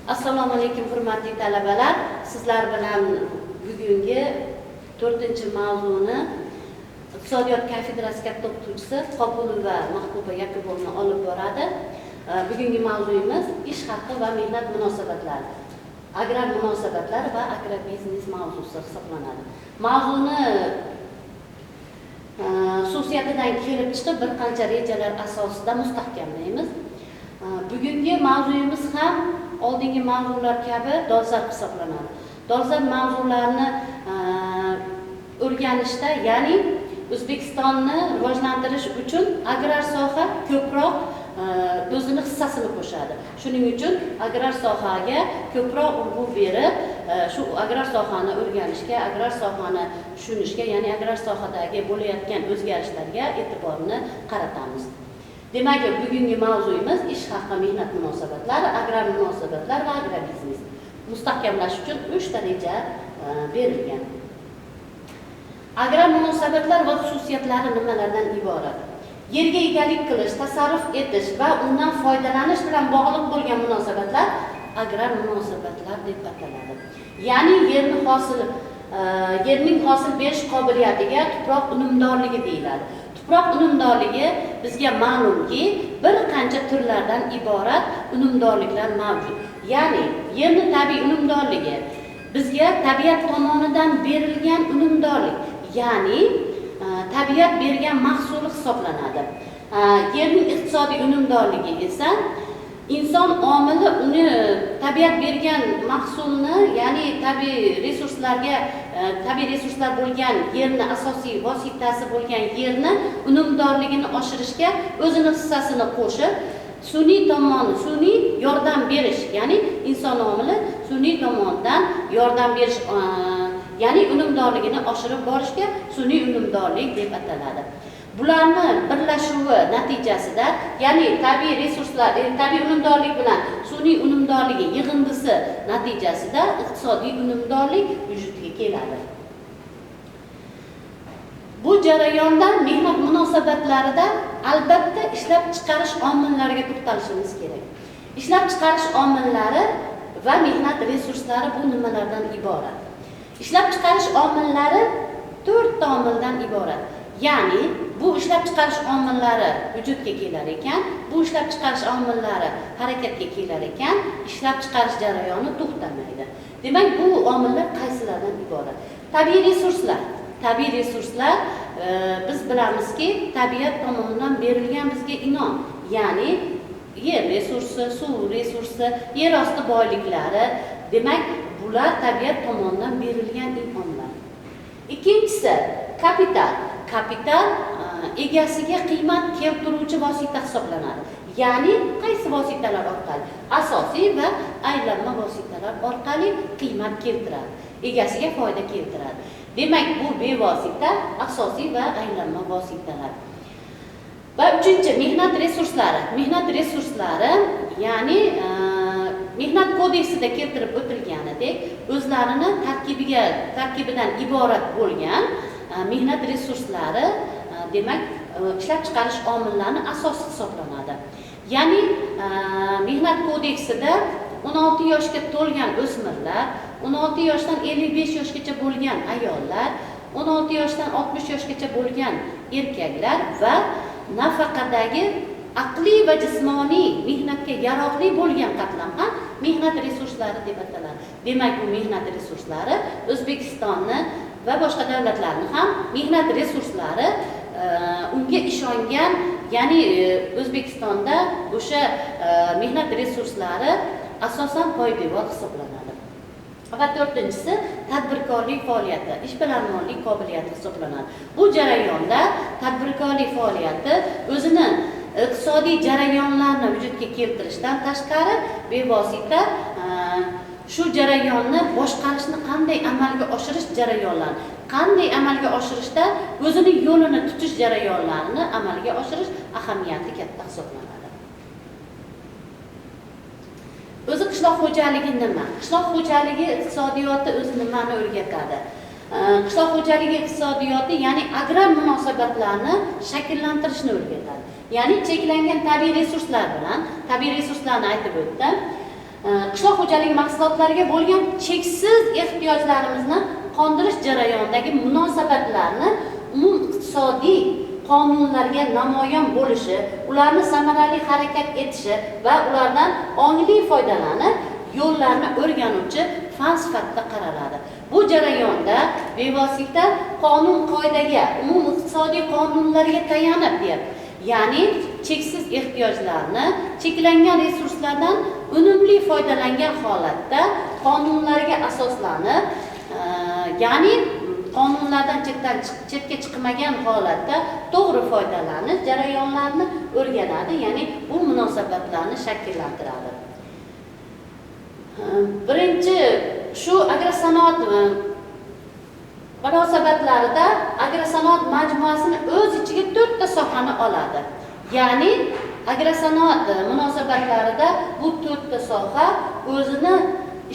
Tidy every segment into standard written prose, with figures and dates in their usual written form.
Assalomu alaykum, hurmatli talabalar. Sizlar bilan bugungi 4-mavzuni iqtisodiyot kafedrasi katta o'qituvchisi Qobulova Mahbuba Yakubovna olib boradi. Bugungi mavzuyimiz ish haqi va mehnat munosabatlari, agrar munosabatlar va agrobiznes mavzusi hisoblanadi. Mavzuni xususiyatidan kelib chiqib bir qancha rejalar asosida mustahkamlaymiz. Bugungi mavzuyimiz ham oldingi mavzular kabi dolzarb hisoblanadi. Dolzarb mavzularni o'rganishda, ya'ni O'zbekistonni rivojlantirish uchun agrar soha ko'proq o'zini hissasini qo'shadi. Shuning uchun agrar sohaga ko'proq urg'u berib, shu agrar sohani o'rganishga, agrar sohani tushunishga, ya'ni agrar sohadagi bo'layotgan o'zgarishlarga e'tiborni qaratamiz. Demak, bugungi mavzuyimiz ish haqi, mehnat munosabatlari, agrar munosabatlar va agrobiznes. Mustahkamlash uchun 3 ta reja berilgan. Agrar munosabatlar va xususiyatlari nimalardan iborat? Yerga egalik qilish, tasarruf etish va undan foydalanish bilan bog'liq bo'lgan munosabatlar agrar munosabatlar deb ataladi. Ya'ni yerning hosil berish qobiliyatiga tuproq unumdorligi deyiladi. Tuproq unumdorligi bizga ma'lumki, bir qancha turlardan iborat unumdorliklar mavjud. Ya'ni yerning tabiiy unumdorligi bizga tabiat tomonidan berilgan unumdorlik, ya'ni tabiat bergan mahsuli hisoblanadi. Yerning iqtisodiy unumdorligi esa inson omili uni tabiat bergan mahsulni, ya'ni tabiiy resurslarga, tabiiy resurslar bo'lgan yerni asosiy vositasi bo'lgan yerni unumdorligini oshirishga o'zini hissasini qo'shib, sun'iy tomoni, sun'iy yordam berish, ya'ni inson omili sun'iy tomondan yordam berish, ya'ni unumdorligini oshirib borishga sun'iy unumdorlik deb ataladi. Bularni birlashuvi natijasida, ya'ni tabiiy resurslar, tabiiy unumdorlik bilan sun'iy unumdorligi yig'indisi natijasida iqtisodiy unumdorlik vujudga keladi. Bu jarayonda mehnat munosabatlarida albatta ishlab chiqarish omillariga to'xtalishimiz kerak. Ishlab chiqarish omillari va mehnat resurslari bu nimalardan iborat? Ishlab chiqarish omillari 4 ta omildan iborat. Ya'ni bu ishlab chiqarish omillari vujudga kelar ekan, bu ishlab chiqarish omillari harakatga kelar ekan, ishlab chiqarish jarayoni to'xtamaydi. Demak, bu omillar qaysilardan iborat? Tabiiy resurslar. Tabiiy resurslar biz bilamizki, tabiat tomonidan berilgan bizga inom, ya'ni yer resursi, suv resursi, yer osti boyliklari. Demak, bular tabiat tomonidan berilgan inomlar. Ikkinchisi kapital. Kapital egasiga qiymat keltiruvchi vosita hisoblanadi. Ya'ni qaysi vositalar orqali? Asosiy va aylanma vositalar orqali qiymat keltiradi, egasiga foyda keltiradi. Demak, bu bevosita, asosiy va aylanma vositalar. Va uchinchi, mehnat resurslari. Mehnat resurslari, ya'ni mehnat kodeksida keltirib o'tilganidek, o'zlarini tarkibidan iborat bo'lgan mehnat resurslari, demak, ishlab chiqarish omillarini asosi hisoblanadi. Ya'ni mehnat kodeksida 16 yoshga to'lgan o'smirlar, 16 yoshdan 55 yoshgacha bo'lgan ayollar, 16 yoshdan 60 yoshgacha bo'lgan erkaklar va nafaqadagi aqliy va jismoniy mehnatga yaroqli bo'lgan qatlam ham mehnat resurslari deb ataladi. Demak, bu mehnat resurslari O'zbekistonni va boshqa davlatlarni ham mehnat resurslari unga ishongan, ya'ni O'zbekistonda o'sha mehnat resurslari asosan poydevor hisoblanadi. Va to'rtinchisi tadbirkorlik faoliyati, ishbilarmonlik qobiliyati hisoblanadi. Bu jarayonda tadbirkorlik faoliyati o'zini iqtisodiy jarayonlarni vujudga keltirishdan tashqari bevosita shu jarayonni boshqarishni qanday amalga oshirish jarayonlarini, qanday amalga oshirishda o'zini yo'lini tutish jarayonlarini amalga oshirish ahamiyati katta hisoblanadi. O'zi qishloq xo'jaligi nima? Qishloq xo'jaligi iqtisodiyoti o'zi nimani o'rgatadi? Qishloq xo'jaligi iqtisodiyoti, ya'ni agrar munosabatlarni shakllantirishni o'rgatadi. Ya'ni cheklangan tabiiy resurslar bilan, tabiiy resurslarni aytib o'tdim. Qishloq xo'jaligi mahsulotlariga bo'lgan cheksiz ehtiyojlarimizni qondirish jarayonidagi munosabatlarni umumiqtisodiy qonunlarga namoyon bo'lishi, ularni samarali harakat etishi va ulardan ongli foydalanib yo'llarni o'rganuvchi fan sifatida qaraladi. Bu jarayonda bevosita qonun qoidaga, umumiqtisodiy qonunlarga tayanib deyapti. Ya'ni cheksiz ehtiyojlarni cheklangan resurslardan unumli foydalangan holatda qonunlarga asoslanib, ya'ni qonunlardan chetga chiqmagan holatda to'g'ri foydalanish jarayonlarini o'rganadi, ya'ni bu munosabatlarni shakllantiradi. Birinchi shu agrosanoat munosabatlarida agrosanoat majmuasini o'z ichiga 4 ta sohani oladi. Ya'ni agrosanoat munosabatlarida bu 4 ta soha o'zini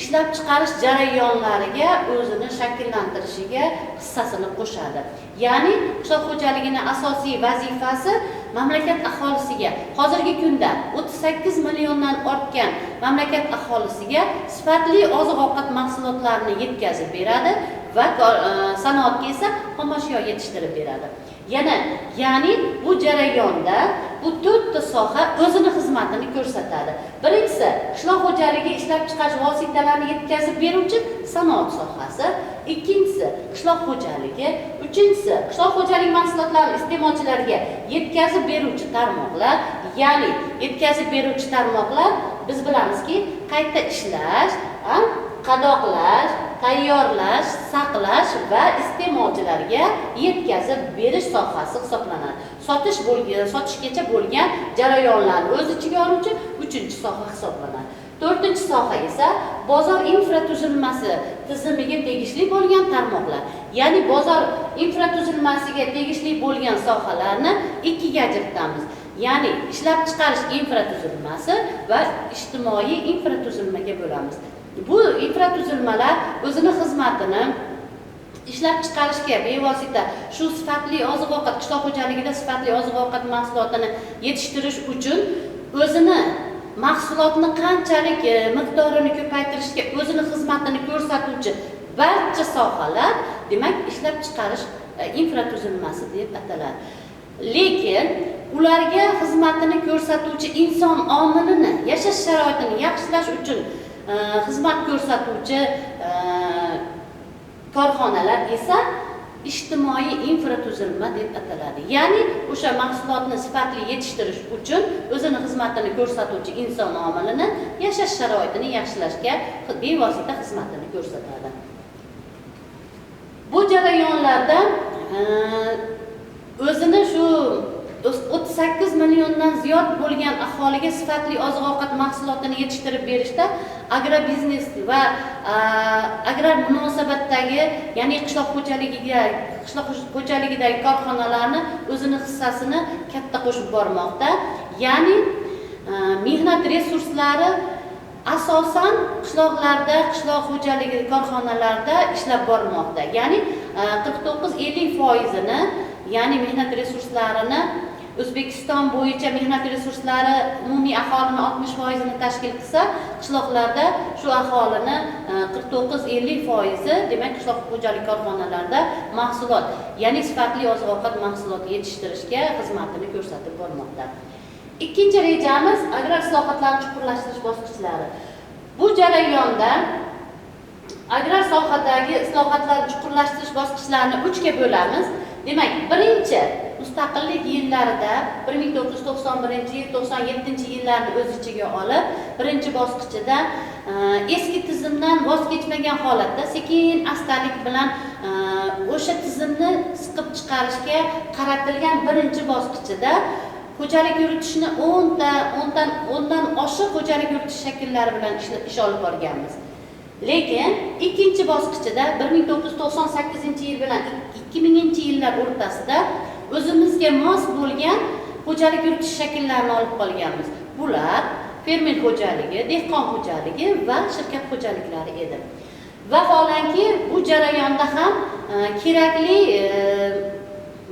ishlab chiqarish jarayonlariga o'zini shakllantirishiga hissasini qo'shadi. Ya'ni qishloq xo'jaligining asosiy vazifasi mamlakat aholisiga, hozirgi kunda 38 milliondan ortgan mamlakat aholisiga sifatli oziq-ovqat mahsulotlarini yetkazib beradi va sanoatga esa xomashyo yetishtirib beradi. Yana ya'ni bu jarayonda bu 4 ta soha o'zini xizmatini ko'rsatadi. Birinchisi qishloq xo'jaligi ishlab chiqarish vositalarini yetkazib beruvchi sanoat sohasi, ikkinchisi qishloq xo'jaligi, uchinchisi qishloq xo'jaligi mahsulotlarini iste'molchilarga yetkazib beruvchi tarmoqlar, ya'ni yetkazib beruvchi tarmoqlar biz bilamizki, qayta ishlash, qadoqlash, tayyorlash, saqlash va iste'molchilarga yetkazib berish sohasi hisoblanadi. Sotishgacha bo'lgan jarayonlarni o'z ichiga oluvchi 3-soha hisoblanadi. 4-soha esa bozor infratuzilmasi tizimiga tegishli bo'lgan tarmoqlar. Ya'ni bozor infratuzilmasiga tegishli bo'lgan sohalarni 2ga ajratamiz. Ya'ni ishlab chiqarish infratuzilmasi va ijtimoiy infratuzilmaga bo'lamiz. Bu infratuzilmalar o'zini xizmatini ishlab chiqarishga bevosita shu sifatli oziq-ovqat, qishloq xo'jaligida sifatli oziq-ovqat mahsulotini yetishtirish uchun o'zini mahsulotni qanchalik miqdorini ko'paytirishga o'zini xizmatini ko'rsatuvchi barcha sohalar, demak, ishlab chiqarish infratuzilmasi deb ataladi. Lekin ularga xizmatini ko'rsatuvchi inson omilini yashash sharoitini yaxshilash uchun xizmat ko'rsatuvchi korxonalar esa ijtimoiy infratuzilma deb ataladi. Ya'ni o'sha mahsulotni sifatli yetishtirish uchun o'zini xizmatini ko'rsatuvchi inson omilini yashash sharoitini yaxshilashga bevosita xizmatini ko'rsatadi. Bu jarayonlarda o'zini shu 38 milliondan ziyod bo'lgan aholiga sifatli oziq-ovqat mahsulotini yetishtirib berishda agrobiznes va agrar munosabatdagi, ya'ni qishloq xo'jaligidagi korxonalarni o'zini hissasini katta qo'shib bormoqda. Ya'ni mehnat resurslari asosan qishloqlarda, qishloq xo'jaligi korxonalarida ishlab bormoqda. Ya'ni 49-50%ini, ya'ni mehnat resurslarini O'zbekiston bo'yicha mehnat resurslari umumiy aholini 60%ini tashkil qilsa, qishloqlarda shu aholini 49-50%, demak, qishloq xo'jalik korxonalarida mahsulot, ya'ni sifatli oziq-ovqat mahsuloti yetishtirishga xizmatini ko'rsatib bormoqda. Ikkinchi rejamiz agrar islohotlarni chuqurlashtirish bosqichlari. Bu jarayonda agrar sohadagi islohotlarni chuqurlashtirish bosqichlarini 3 ga bo'lamiz. Demak, birinchi mustaqillik yillarida 1991-yil, 97-yillarni o'z ichiga olib, birinchi bosqichida eski tizimdan voz kechmagan holatda sekin astalik bilan o'sha tizimni siqib chiqarishga qaratilgan birinchi bosqichida xo'jalik yuritishni 10dan oshiq xo'jalik yuritish shakllari bilan ish olib borganmiz. Lekin ikkinchi bosqichida 1998-yil bilan 2000-yillar o'rtasida o'zimizga mos bo'lgan xo'jalik yuritish shakllarini olib qolganmiz. Bular fermer xo'jaligi, dehqon xo'jaligi va shirkat xo'jaliklari edi. Vaholanki bu jarayonda ham kerakli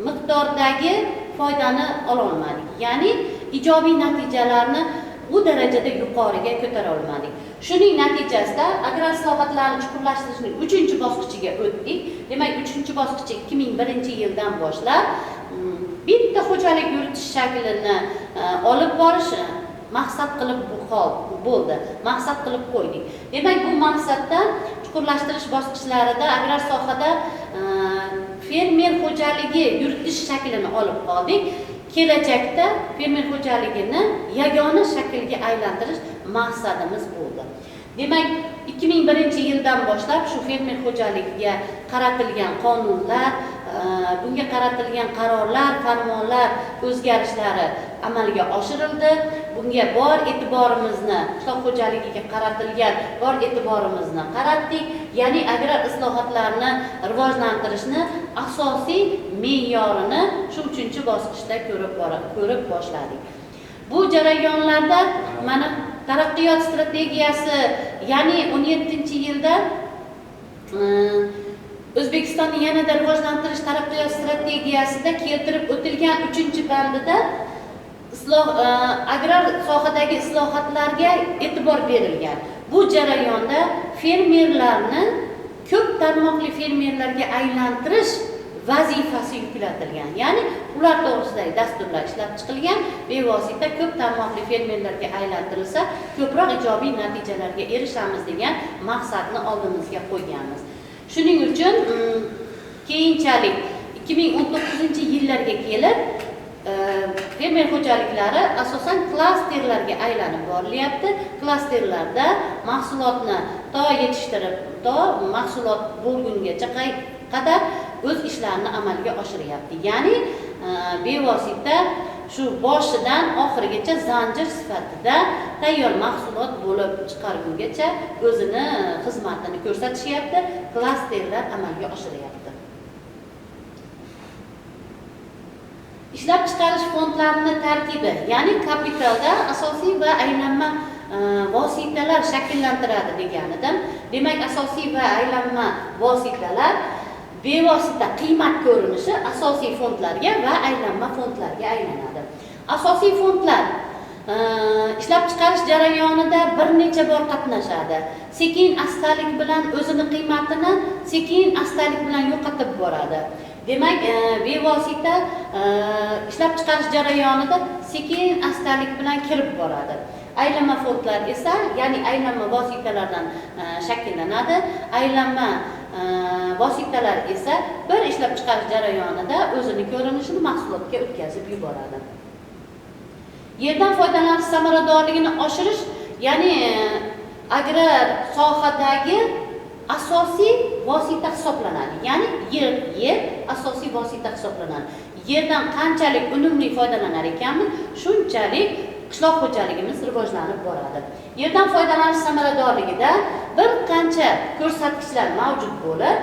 miqdordagi foydani ola olmadik. Ya'ni ijobiy natijalarni u darajada yuqoriga ko'tara olmadik. Shuning natijasida agrar islohotlarni chuqurlashtirishning 3-bosqichiga o'tdik. Demak, 3-bosqichi 2001-yildan boshlab bitta xo'jalik yuritish shaklini olib borish maqsad qilib bo'ldi. Maqsad qilib qo'ydik. Demak, bu maqsadda chuqurlashtirish bosqichlarida agrar sohada fermer xo'jaligi yuritish shaklini olib qoldik. Kelajakda fermer xo'jaligini yagona shaklga aylantirish maqsadimiz bo'ldi. Demak, 2001-yildan boshlab shu fermer xo'jaligiga qaratilgan qonunlar, bunga qaratilgan qarorlar, farmonlar o'zgarishlari amalga oshirildi. Bunga bor e'tiborimizni, qishloq xo'jaligiga qaratilgan bor e'tiborimizni qaratdik. Ya'ni agrar islohotlarni rivojlantirishni asosiy me'yorini shu 3-bosqichda ko'rib boshladik. Bu jarayonlarda mana taraqqiyot strategiyasi, ya'ni 17-yilda O'zbekistonni yanada rivojlantirish taraqqiyot strategiyasida keltirib o'tilgan 3-bandida agrar sohadagi islohotlarga e'tibor berilgan. Bu jarayonda fermerlarni ko'p tarmoqli fermerlarga aylantirish vazifasi yuklatilgan. Ya'ni ular to'g'risidagi dasturlar ishlab chiqilgan, bevosita ko'p tarmoqli fermerlarga aylantirilsa, ko'proq ijobiy natijalarga erishamiz degan maqsadni oldimizga qo'yganmiz. Shuning uchun keyinchalik 2019-yillarga kelib fermer xo'jaliklari asosan klasterlarga aylanib borilyapti. Klasterlarda mahsulotni to yetishtirib, to mahsulot bo'lgungacha qadar o'z ishlarini amalga oshiryapti. Ya'ni bevosita shu boshidan oxirigacha zanjir sifatida tayyor mahsulot bo'lib chiqargungacha o'zini xizmatini ko'rsatishyapti, klasterlar amalga oshiryapti. Ishlab chiqarish fondlarining tarkibi, ya'ni kapitalda asosiy va aylanma vositalar shakllantiradi deganidim. Demak, asosiy va aylanma vositalar bevosita qiymat ko'rinishi asosiy fondlarga va aylanma fondlarga aylanadi. Asosiy fondlar ishlab chiqarish jarayonida bir necha bor qatnashadi. Sekin astalik bilan o'zini qiymatini sekin astalik bilan yo'qotib boradi. Demak, bevosita ishlab chiqarish jarayonida sekin astalik bilan kirib boradi. Aylanma fondlar esa, ya'ni aylanma vositalardan shakllanadi. Aylanma vositalar esa bir ishlab chiqarish jarayonida o'zini ko'rinishini mahsulotga o'tkazib yuboradi. Yerdan foydalanish samaradorligini oshirish, ya'ni agrar sohadagi asosiy vosita hisoblanadi. Ya'ni yer asosiy vosita hisoblanadi. Yerdan qanchalik unumli foydalanar ekanmiz, shunchalik qishloq xo'jaligimiz rivojlanib boradi. Yerdan foydalanish samaradorligida bir qancha ko'rsatkichlar mavjud bo'lib,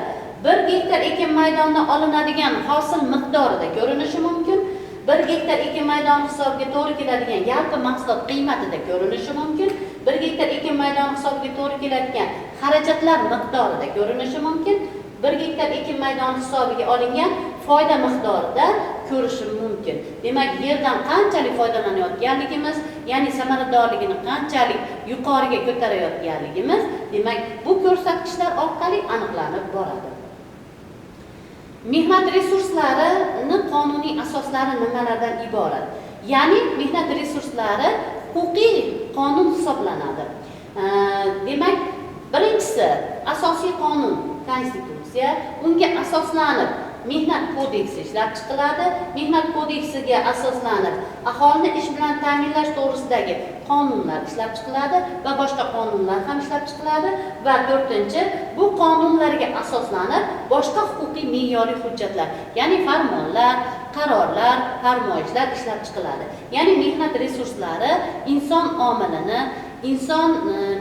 1 gektar ekin maydonidan olinadigan hosil miqdorida ko'rinishi mumkin, 1 gektar ekin maydoni hisobiga to'g'ri keladigan yalpi mahsulot qiymatida ko'rinishi mumkin, 1 gektar ekin maydoni hisobiga to'g'ri keladigan xarajatlar miqdorida ko'rinishi mumkin, 1 gektar ekin maydoni hisobiga olingan foyda miqdorida ko'rishi mumkin. Demak, yerdan qanchalik foydalanayotganligimiz, ya'ni samaradorligini qanchalik yuqoriga ko'tarayotganligimiz, demak, bu ko'rsatkichlar orqali aniqlanib boradi. Mehnat resurslarini qonuniy asoslari nimalardan iborat? Ya'ni mehnat resurslari huquqiy qonun hisoblanadi. Demak, birinchisi asosiy qonun konstitutsiya, unga asoslanib Mehnat kodeksi ishlab chiqiladi. Mehnat kodeksiga asoslanib aholini ish bilan ta'minlash to'g'risidagi qonunlar ishlab chiqiladi va boshqa qonunlar ham ishlab chiqiladi va to'rtinchi, bu qonunlarga asoslanib boshqa huquqiy me'yoriy hujjatlar, ya'ni farmonlar, qarorlar, farmoyishlar ishlab chiqiladi. Ya'ni mehnat resurslari inson omilini, inson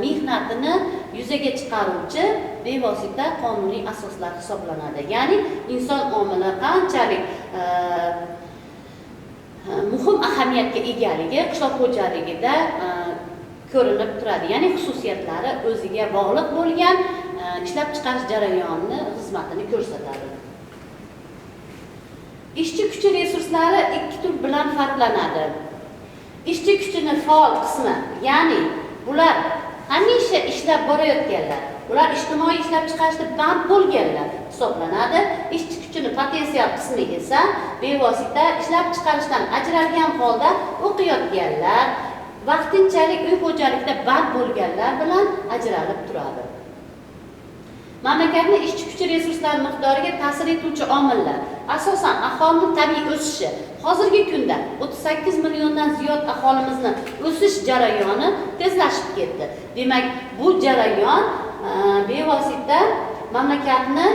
mehnatini yuzaga chiqaruvchi bevosita qonuniy asoslar hisoblanadi. Ya'ni inson omili qanchalik muhim ahamiyatga egaligi qishloq xo'jaligida ko'rinib turadi. Ya'ni xususiyatlari o'ziga bog'liq bo'lgan ishlab chiqarish jarayonini xizmatini ko'rsatadi. Ishchi kuchi resurslari ikki tur bilan farqlanadi. Ishchi kuchini faol qismi, ya'ni bular hamisha ishlab borayotganlar, ular ijtimoiy ishlab chiqarishda band bo'lganlar hisoblanadi. Ishchi kuchini potensial qismi esa bevosita ishlab chiqarishdan ajralgan holda o'qiyotganlar, vaqtinchalik uy xo'jalikda band bo'lganlar bilan ajralib turadi. Mamlakatning ishchi kuchi resurslari miqdoriga ta'sir etuvchi omillar asosan aholining tabiiy o'sishi. Hozirgi kunda 38 milliondan ziyod aholimizni o'sish jarayoni tezlashib ketdi. Demak, bu jarayon bevosita mamlakatni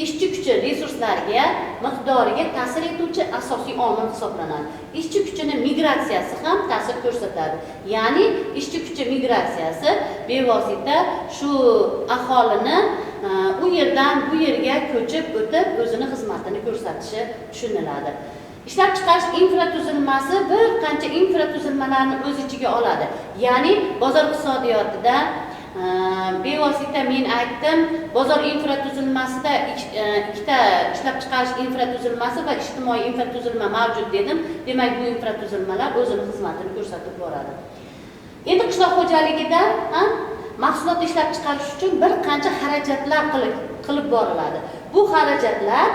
ishchi kuchi resurslariga miqdoriga ta'sir etuvchi asosiy omil hisoblanadi. Ishchi kuchini migratsiyasi ham ta'sir ko'rsatadi. Ya'ni ishchi kuchi migratsiyasi bevosita shu aholini u yerdan bu yerga ko'chib o'tib o'zini xizmatini ko'rsatishi tushuniladi. Ishlab chiqarish infratuzilmasi bir qancha infratuzilmalarni o'z ichiga oladi. Ya'ni bozor iqtisodiyotida bevosita men aytdim, bozor infratuzilmasida ikkita ishlab chiqarish infratuzilmasi va ijtimoiy infratuzilma mavjud dedim. Demak, bu infratuzilmalar o'zini xizmatini ko'rsatib boradi. Endi qishloq xo'jaligida mahsulot ishlab chiqarish uchun bir qancha xarajatlar qilib boriladi. Bu xarajatlar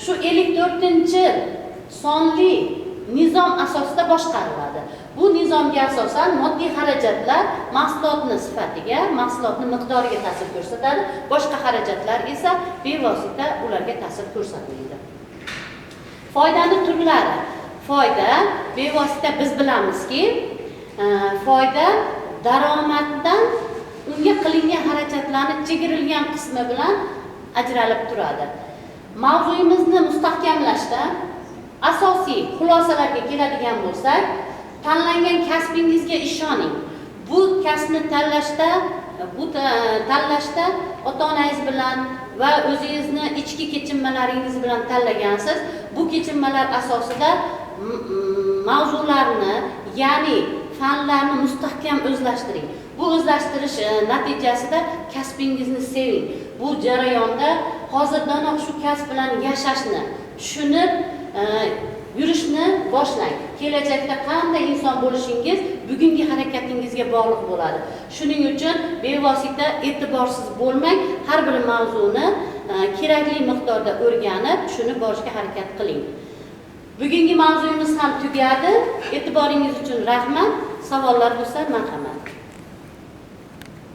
shu 54-sonli nizom asosida boshqariladi. Bu nizomga asosan moddiy xarajatlar mahsulotni sifatiga, mahsulotni miqdoriga ta'sir ko'rsatadi. Boshqa xarajatlar esa bevosita ularga ta'sir ko'rsatmaydi. Foydani turlari. Foyda bevosita biz bilamizki, foyda daromaddan unga qilingan xarajatlarni chegirilgan qismi bilan ajralib turadi. Mavzuyimizni mustahkamlashda asosiy xulosalarga keladigan bo'lsak, tanlangan kasbingizga ishoning. Bu kasbni tanlashda, ota-onangiz bilan va o'zingizni ichki kechinmalaringiz bilan tanlagansiz. Bu kechinmalar asosida mavzularni, ya'ni fanlarni mustahkam o'zlashtiring. Bu o'zlashtirish natijasida kasbingizni seving. Bu jarayonda hozirdanoq shu kasb bilan yashashni tushunib yurishni boshlang. Kelajakda qanday inson bo'lishingiz bugungi harakatingizga bog'liq bo'ladi. Shuning uchun bevosita e'tiborsiz bo'lmang, har bir mavzuni kerakli miqdorda o'rganib, tushunib borishga harakat qiling. Bugungi mavzuyimiz ham tugadi. E'tiboringiz uchun rahmat. Savollar bo'lsa, marhamat.